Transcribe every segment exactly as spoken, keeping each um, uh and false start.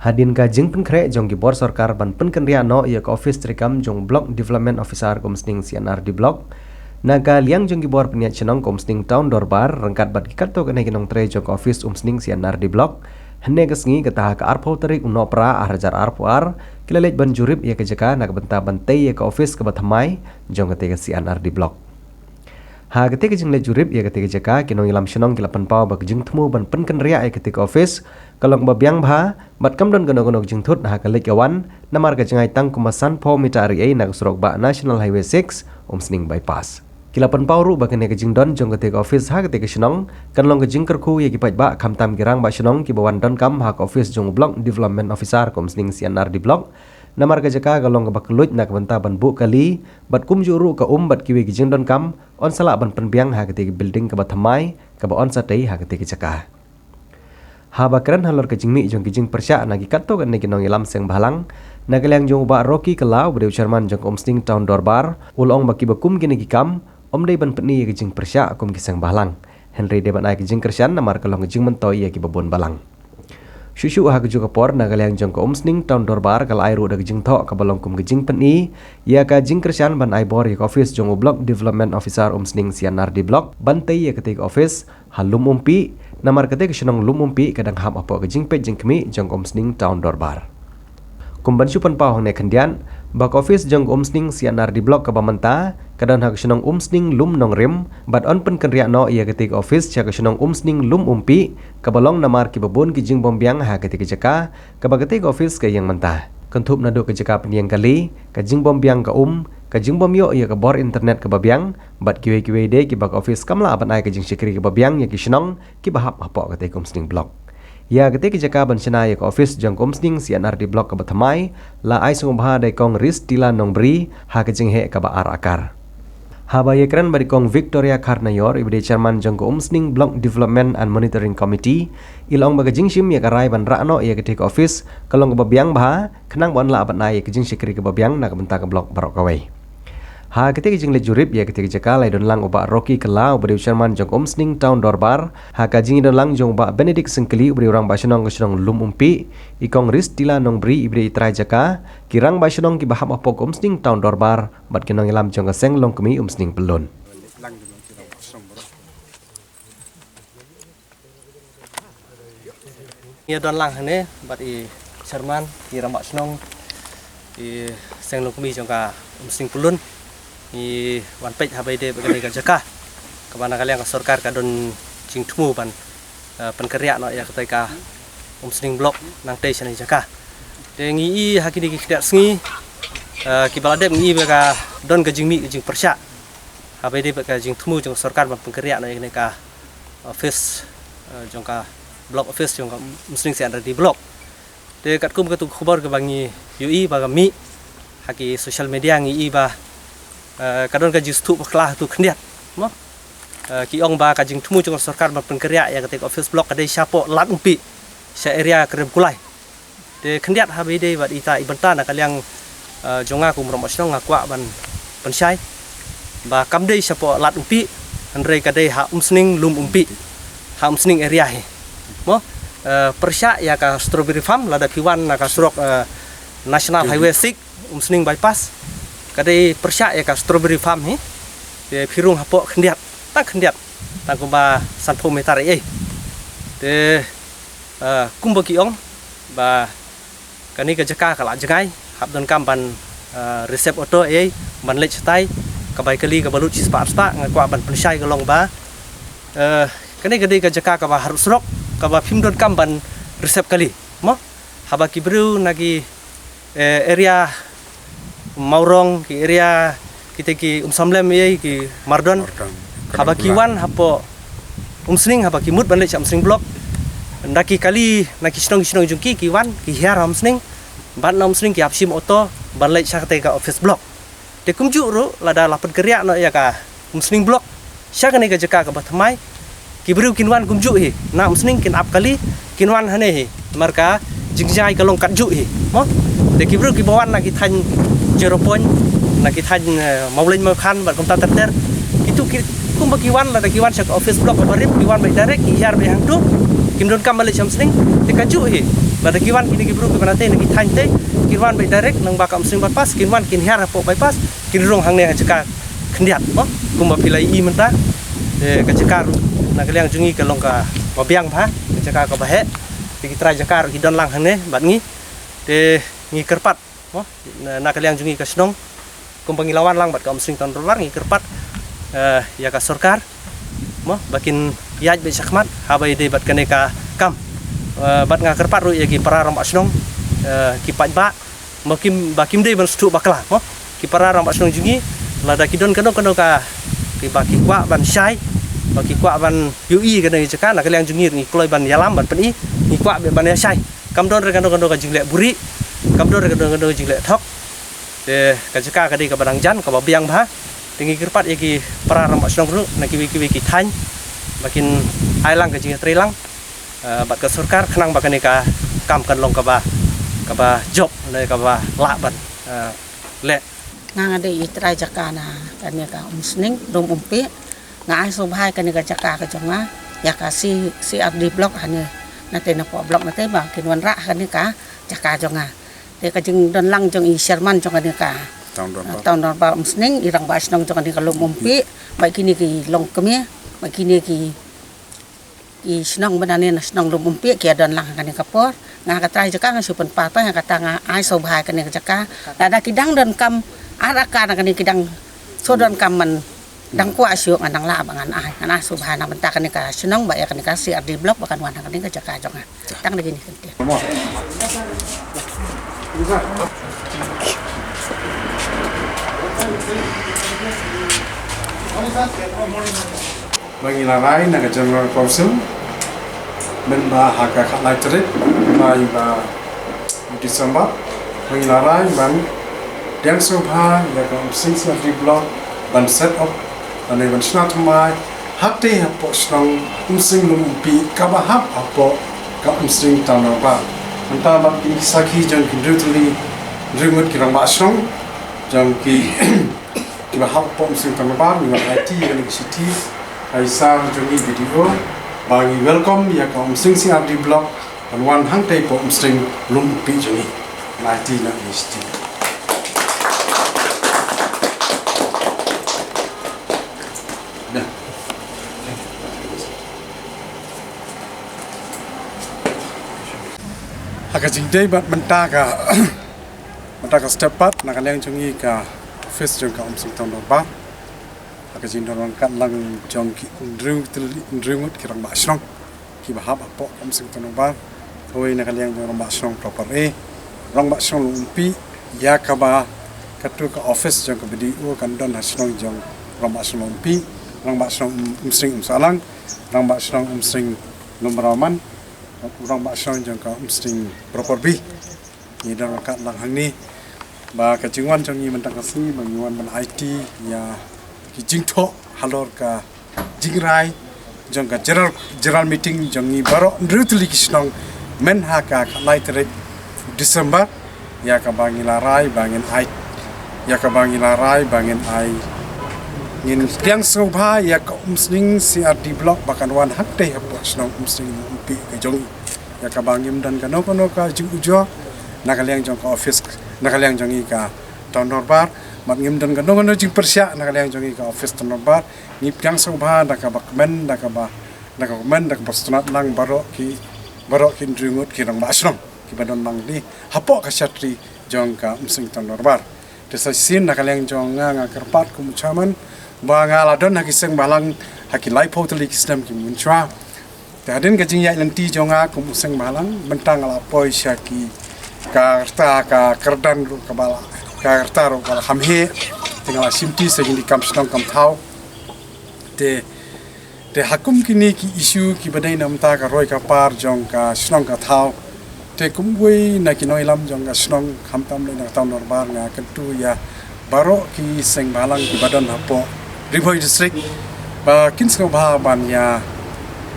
Hadien ka jingpynkhreh jong ki bor sorkar ban pynkynriah noh ïa ka office treikam jong Block Development Officer ka Umsning C and R D Block, na ka liang jong ki bor pynïaid shnong ka Umsning Town Dorbar ryngkat bad ki katto katne ki nongtrei jong ka office Umsning C and R D Block, hynne ka sngi kata ha ka arphew tarik u Nohprah ar hajar arphew ar, ki la leit ban jurip ïa ka jaka na ka bynta ban tei ïa ka office kaba thymmai jong kata ka C and R D Block. Ha kata ka jingleit jurip ïa kata ka jaka, ki nongïalam shnong ki la pynpaw ba ka jingthmu ban pynkynriah ïa kata ka office ka long ba biang bha, bad kam don kano kano ka jingthut ha ka leit ka wan, namar ka jngai tang kumba sanphew meter ïa na ka surok bah National Highway six, Umsning Bypass. Ki la pynpaw ruh ba kane ka jingdon jong kata ka office ha kata ka shnong kan long ka jingkyrkhu ïa ki paidbah, khamtam ki rangbah shnong kiba wan donkam ha ka office jong u Block Development Officer ka Umsning C and R D Block, namar ka jaka ka long kaba kylluid na ka bynta ban buh kali, bad kumjuh ruh ka um bad kiwei ki jingdonkam yn sa lah ban pynbiang ha kata ka building kaba thymmai kaba yn sa tei ha kata ka jaka. Haba kren halor ka jingmih jong ki jingpyrshah na ki katto katne ki nongïalam seng bhalang, na ka liang jong u Bah Rocky Kylla uba dei u chairman jong ka Umsning Town Dorbar, u la ong ba kiba kum kine ki kam ym dei ban pyni ïa ka jingpyrshah kum ki seng bhalang, hynrei dei ban ai ka jingkyrshan namar ka long ka jingmyntoi ïa kiba bun balang. Shuh shuh ha kajuh ka por, na ka liang jong ka Umsning Town Dorbar ka la ai ruh da ka jingthoh kaba long kum ka jingpyni ïa ka jingkyrshan ban ai bor ïa ka office jong u Block Development Officer Umsning C and R D Block ban tei ïa kata ka office ha Lum Umpi, namar kata ka shnong Lum Umpi ka dang hap hapoh ka jingpeit jingkhmih jong ka Umsning Town Dorbar. Kum ban shu pynpaw hangne khyndiat ba ka office jong ka Umsning C and R D Block kaba mynta ka don ha ka shnong Umsning Lum Nongrim, bad yn pynkynriah noh ïa kata ka office sha ka shnong Umsning Lum Umpi, kaba long namar kiba bun ki jingbymbiang ha kata ka jaka kaba kata ka office ka ïeng mynta. Kynthup naduh ka jaka pynïeng kali, ka jingbymbiang ka um, ka jingbymïoh ïa ka bor internet kaba biang, bad kiwei kiwei de kiba ka office kam lah ban ai ka jingshakri kaba biang ïa ki shnong kiba hap hapoh kata ka Umsning Block. Ïa kata ka jaka ban shna ïa ka office jong ka Umsning C and R D Block kaba thymmai la ai sngewbha da i Kong Ristila Nongbri ha ka jingheh kaba ar akar. Haba ïakren bad i Kong Victoria Kharnaior, iba dei chairman jong ka Umsning Block Development and Monitoring Committee, i la ong ba ka jingshim ïa ka rai ban rah noh ïa kata ka office ka long kaba biang bha, khnang ba yn lah ban ai ïa ka jingshakri kaba biang na ka bynta ka block baroh kawei. Ha kata ka jingleit jurip ïa kata ka jaka la ïadon lang u Bah Rocky Kylla uba dei u chairman jong ka Umsning Town Dorbar, ha ka jingïadon lang jong u Bah Benedict Syngkli uba dei u rangbah shnong ka shnong Lum Umpi, i Kong Ristila Nongbri iba dei i trai jaka, ki rangbah shnong kiba hap hapoh ka Umsning Town Dorbar, bad ki nongïalam jong ka seng longkmie Umsning Pyllun. Ngi don lang hangne bad i chairman, i rangbah shnong, i seng longkmie jong ka Umsning Pyllun. Ngi wan peit ha ba ïadei bad kane ka jaka kaba na ka liang ka sorkar ka don jingthmu ban, eh, pynkynriah noh ïa kata ka Umsning Block nangtei shane jaka. Te ngi i ha kine ki khyndiat sngi, eh, kiba la dep ngi i ba ka don ka jingmih ka jingpyrshah ha ba ïadei bad ka jingthmu jong ka sorkar ban pynkynriah noh ïa kane ka office, eh, jong ka block office jong ka Umsning C and R D Block. Te katkum katu ka khubor kaba ngi ïohi ba ka mih ha ki social media ngi i ba, eh, ka don ka jingstad bakla tu khyndiat. Mo? Eh, ki ong ba ka jingthmu jong ka sorkar ban pynkynriah ïa kata ka office block ka dei shapoh Lad Umpi, sha area Krem Kulai. Te khyndiat ha ba ïadei bad ita i bynta na ka liang, eh, jong nga kum u rangbah shnong nga kwah ban pynshai ba kam dei shapoh Lad Umpi, hynrei ka dei ha Umsning Lum Umpi, ha Umsning area hi. Mo, eh, pyrshah ïa ka strawberry farm, lada phi wan na ka surok, eh, National Highway six, Umsning Bypass, ka dei pyrshah ïa ka strawberry farm hi. Te phi rung hapoh khyndiat, tang khyndiat, tang kumba sanphew meter ei ei. Te, eh, kumba ki ong ba kane ka jaka ka la jngai, hap donkam ban, eh, reserve auto ei ei ban leit shatai, ka bai kali kaba lut shispah arspah, nga kwah ban pynshai ka long ba, eh, kane ka dei ka jaka kaba harud surok, kaba phim donkam ban reserve kali. Mo? Haba ki briew na ki, eh, area Mawrong, ki area kita ki Umsamlem ei ei, ki Mardon. Mardon. Haba ki wan hapoh Umsning, haba ki mut ban leit sha Umsning block, da ki kali na ki shnong ki shnong jong ki, ki wan, ki hiar ha Umsning, bad na Umsning ki hap shim auto ban leit sha kata ka office block. Te kumjuh ruh lada la pynkynriah noh ïa ka Umsning block sha kane ka jaka kaba thymmai, ki briew kin wan kumjuh hi, na Umsning kin ap kali, kin wan hangne hi, namar ka jingjngai ka long katjuh hi. Mo? Te ki briew kiba wan na ki thaiñ Zero Point, na ki thaiñ, eh, Mawlein Mawkhan bad kumta ter ter, kitu ki, kumba ki wan, lada ki wan sha ka office block kaba rim, ki wan beit direct, ki hiar beit hangtu, kim donkam ban leit sha Umsning. Te katjuh hi, Lada ki wan kine ki bru kiba na te na ki thaiñ te, kin wan beit direct lyngba ka Umsning bypass, kin wan kin hiar hapoh bypass, kin rung hangne ha jaka khyndiat mo, kumba phi la ïohi mynta. Te ka jaka ruh na ka liang jong ngi ka long kaba biang bha, ka jaka kaba heh. Te ki trai jaka ruh ki don lang hangne bad ngi. Te ngi kyrpad mo, na, na ka liang jong ngi ka shnong, kumba ngi la wan lang bad ka Umsning Town Dorbar, ngi kyrpad, eh, ïa ka sorkar mo, ba kin ïaid beit shakhmat haba ïadei bad kane ka kam. Eh, bad nga kyrpad ruh ïa ki para rangbah shnong, eh, ki paidbah, ba kim, ba kim dei ban sdang bakla mo. Ki para rangbah shnong jong ngi, lada ki don kano kano ka, kiba ki kwah ban shai, ba ki kwah ban ïohi kane ka jaka, na ka liang jong ngi ruh ngi kloi ban ïalam ban pyni, ngi kwah beit ban ïa shai. Kam don re kano kano ka jingleh buhrieh, kam don re kano kano ka jingleh thok. Te ka jaka ka dei kaba dang jan, kaba biang bha. Te ngi kyrpad ïa ki para rangbah shnong ruh na kiwei kiwei ki thaiñ, ba kin ai lang ka jingïatreilang, eh, bad ka sorkar khnang ba kane ka kam kan long kaba, kaba jop ne kaba lah ban, eh, leh. Nga nga dei i trai jaka na kane ka Umsning Lum Umpi. Nga ai sngewbha ïa kane ka jaka ka jong nga, ïa ka C, C R D block hangne, na te na poh block na te ba kin wanrah kane ka jaka jong nga. Te ka jingdon lang jong i chairman jong kane ka Town Dorbar, Town Dorbar Umsning, i rangbah shnong jong kane ka Lum Umpi, ba kine ki longkmie, ba kine ki, ki shnong ba na ne na shnong Lum Umpi ki ïa don lang kane ka por. Nga ka trai jaka nga shu pynpaw to, nga kata nga ai sngewbha ïa kane ka jaka. Lada ki dang don kam ar aka na kane ki dang shu don kam man dang kwah shuh, ngan dang lah ba ngan ai, ngan ai sngewbha na bynta kane ka shnong ba ïa kane ka C R D block ba kan wan ha kane ka jaka jong nga. Tang da kine ki kyntien. Ba ngi la rai na ka General Council, mynba ha ka khatlai tarik mynba December, ba ngi la rai ban pdiang sngewbha ïa ka Umsning C R D block ban set up, ban, ban shna thymmai hangtei hapoh shnong Umsning Lum Umpi kaba hap hapoh ka Umsning Town Dorbar. Mynta bad kine ki sakhi jong ki hynriew tylli hynriew ngut ki rangbah shnong jong ki kiba hap hapoh Umsning Town Dorbar, ngi wan aiti ïa kane ka shithi ha i sir jong i B D O ba ngi welcome ïa ka Umsning C R D block ban wan hangtei hapoh Umsning Lum Umpi jong ngi. Ngi aiti na kane ka shithi. Ha ka jingdei bad mynta ka, mynta ka step pat na ka liang jong ngi ka office jong ka Umsning Town Dorbar. Ha ka jingdon ryngkat lang jong ki hynriew tylli, hynriew ngut ki rangbah shnong kiba hap hapoh ka Umsning Town Dorbar. Kawei na ka liang jong rangbah shnong Proper A, rangbah shnong Lum Umpi, ïa kaba katto ka office jong ka B D O kan don ha shnong jong rangbah shnong Lum Umpi, rangbah shnong Umsning Umsahlang, rangbah shnong Umsning Lumrawman, rangbah shnong jong ka Umsning Proper B. Ngi don ryngkat lang hangne ba ka jingwan jong ngi mynta ka sngi ba ngi wan ban aiti ïa ki jingthoh halor ka jingrai jong ka general, general meeting jong ngi baroh hynriew tylli ki shnong mynha ka khatlai tarik December, ïa kaba ngi la rai ba ngin ai, ïa kaba ngi la rai ba ngin ai, ngin pdiang sngewbha ïa ka Umsning C R D block ba kan wan hangtei hapoh shnong Umsning Umpi ka jong ngi. Ïa kaba ngim don kano kano ka jingujor na ka liang jong ka office, na ka liang jong ngi ka Town Dorbar, bad ngim don kano kano jingpyrshah na ka liang jong ngi ka office Town Dorbar. Ngi pdiang sngewbha da kaba kmen, da kaba, da kaba kmen, da kaba sngewtynnat lang baroh ki, baroh ki hynriew ngut ki rangbah shnong kiba don lang ne hapoh ka shatri jong ka Umsning Town Dorbar. Te sa shisien na ka liang jong nga, nga kyrpad kum u chairman ba nga la don ha ki seng bhalang ha ki laiphew tylli ki snem ki mynshuwa. Te hadien ka jingïaid lynti jong nga kum u seng bhalang, mynta nga la poi sha ki, ka rta, ka kyrdan ruh kaba la, ka rta ruh kaba la kham heh. Te nga la shimti sa kine ki kam shnong kam thaw. Te, te ha kum kine ki issue kiba dei na bynta ka roi ka par jong ka shnong ka thaw, te kum uwei na ki nongïalam jong ka shnong, khamtam lei na ka Town Dorbar, nga kyntu ïa baroh ki seng bhalang kiba don hapoh Ri Bhoi District ba kin sngewbha ban ïa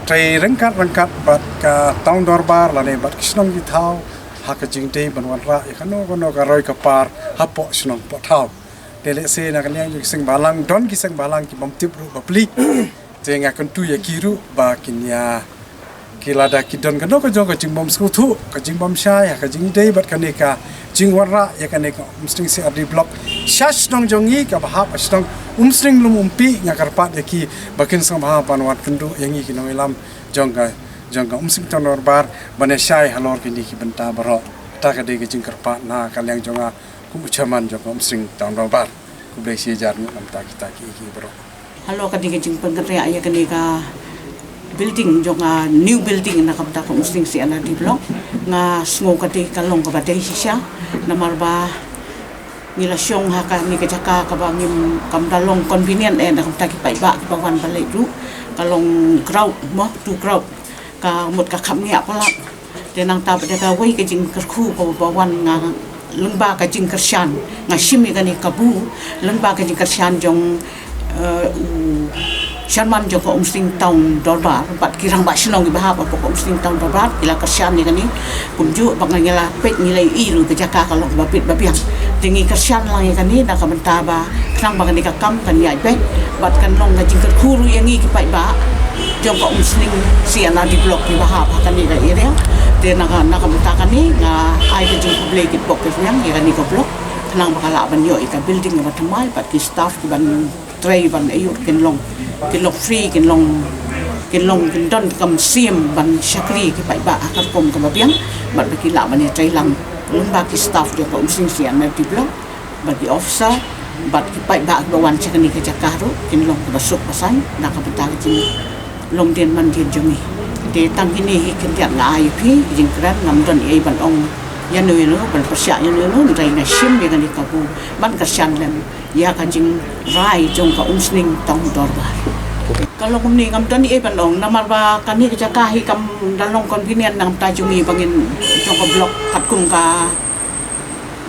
trei ryngkat ryngkat bad ka Town Dorbar lane bad ki shnong ki thaw ha ka jingdei ban wanrah ïa kano kano ka roi ka par hapoh shnong poh thaw. Te lehse na ka liang jong ki seng bhalang, don ki seng bhalang ki bym tip ruh bapli. Te nga kyntu ïa ki ruh ba kin ïa Ki lada ki don kano ka jong ka jingbym sngewthuh, ka jingbym shai ha ka jingïadei bad kane ka jingwanrah ïa kane ka Umsning C R D Block sha shnong jong ngi kaba hap ha shnong Umsning Lum Umpi. Nga kyrpad ïa ki ba kin sngewbha ban wan kynduh ïa ngi ki nongïalam jong ka jong ka Umsning Town Dorbar ban ïa shai halor kine ki bynta baroh. Kata ka dei ka jingkyrpad na ka liang jong nga kum u chairman jong ka Umsning Town Dorbar. Khublei shihajar nguh na ka bynta kita ki, ki baroh. Halor ka dei ka jingpynkynriah ïa kane ka building jong ka new building na ka bynta ka Umsning C R D Block, nga sngew ka dei ka long kaba dei shisha, namar ba ngi la shong ha kane ka jaka kaba ngim, kam da long convenient eh na ka bynta ki paidbah kiba wan ba leit ruh, ka long crowd mo, too crowd, ka mut ka khapngiah palat. Te nangta pat da kawei ka jingkyrkhu kaba wan nga lyngba ka jingkyrshan, nga shim ïa kane ka kabu lyngba ka jingkyrshan jong, eh, u chairman jong ka Umsning Town Dorbar bad ki rangbah shnong kiba hap hapoh ka Umsning Town Dorbar, ki la kyrshan ïa kane. Kumjuh ba ngi la peit, ngi la ïohi ruh ka jaka ka long kaba bit ba biang. Te ngi kyrshan lang ïa kane na ka bynta ba khnang ba kane ka kam kan ïaid beit bad kan long ka jingkyrkhu ruh ïa ngi ki paidbah jong ka Umsning C R D Block kiba hap ha kane ka area. Te na ka, na ka bynta kane nga ai ka jingkhublei kitbok kitrwiang ïa kane ka block, khnang ba ka lah ban ïoh ïa ka building kaba thymmai bad ki staff kiban trei ban ïoh, kin long, kin long free, kin long, kin long, kin don ka mynsiem ban shakri ki paidbah ha ka rukom kaba biang bad ba ki lah ban ïatrei lang lyngba ki staff jong ka Umsning C R D Block bad ki officer bad ki paidbah kiba wan sha kane ka jaka ruh kin long kaba suk ba saiñ na ka bynta ka jinglong dien man dien jong ngi. Te tang kine hi khyndiat nga ai ïa phi ka jingkren, ngam don ei ban ong ïano ïano, ban pyrshah ïano ïano, hynrei nga shim ïa kane ka kabu ban kyrshan lem ïa ka jingrai jong ka Umsning Town Dorbar. Ka long kumne, ngam don ei ban ong namar ba kane ka jaka hi kam da long convenient na ka bynta jong ngi ba ngin, jong ka block katkum ka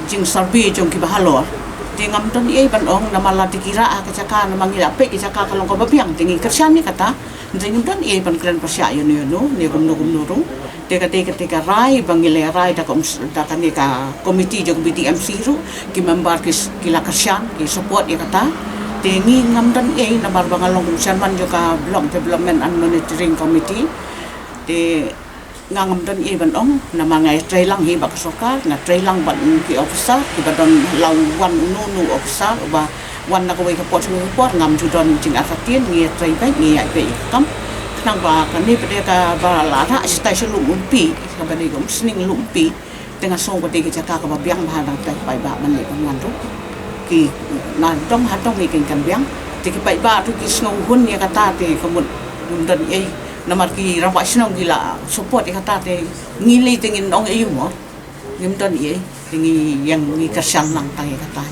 jingsurvey jong kiba halor. Te ngam don ei ban ong namar lada ki rah ha ka jaka, namar ngi la peit ka jaka ka long kaba biang, te ngi kyrshan ïa kata. Te ngim don ei ban kren pyrshah ïano ïano ne kumno kumno ruh. Te kata, kata ka rai ba ngi la rai da ka Ums-, da kane ka committee jong B T M C ruh, ki member ki s-, ki la kyrshan, ki support ïa kata. Te ngi ngam don ei namar ba nga long kum chairman jong ka Block Development and Monitoring Committee. Te nga ngam don ei ban ong namar nga ïatrei lang hi bad ka sorkar, nga trei lang bad ki officer kiba don, la wan uno uno u officer uba wan na kawei ka por sha kawei ka por, ngam ju don jingartatien, ngi ïatrei beit, ngi ïaid beit ïa ka kam. Khnang ba kane pat de kaba la rah shatai sha Lum Umpi, kaba dei ka Umsning Lum Umpi, te nga sngew ka dei ka jaka kaba biang bha na ka bynta ki paidbah ban leit ban wan ruh. Ki na dong ha dong ngi keiñ kan biang. Te ki paidbah ruh ki sngew hun ïa kata, te ka mut ngim don ei namar ki rangbah shnong ki la support ïa kata, te ngi lei te ngin ong ei mo. Ngim don ei, te ngi ïeng ngi kyrshan lang tang ïa kata.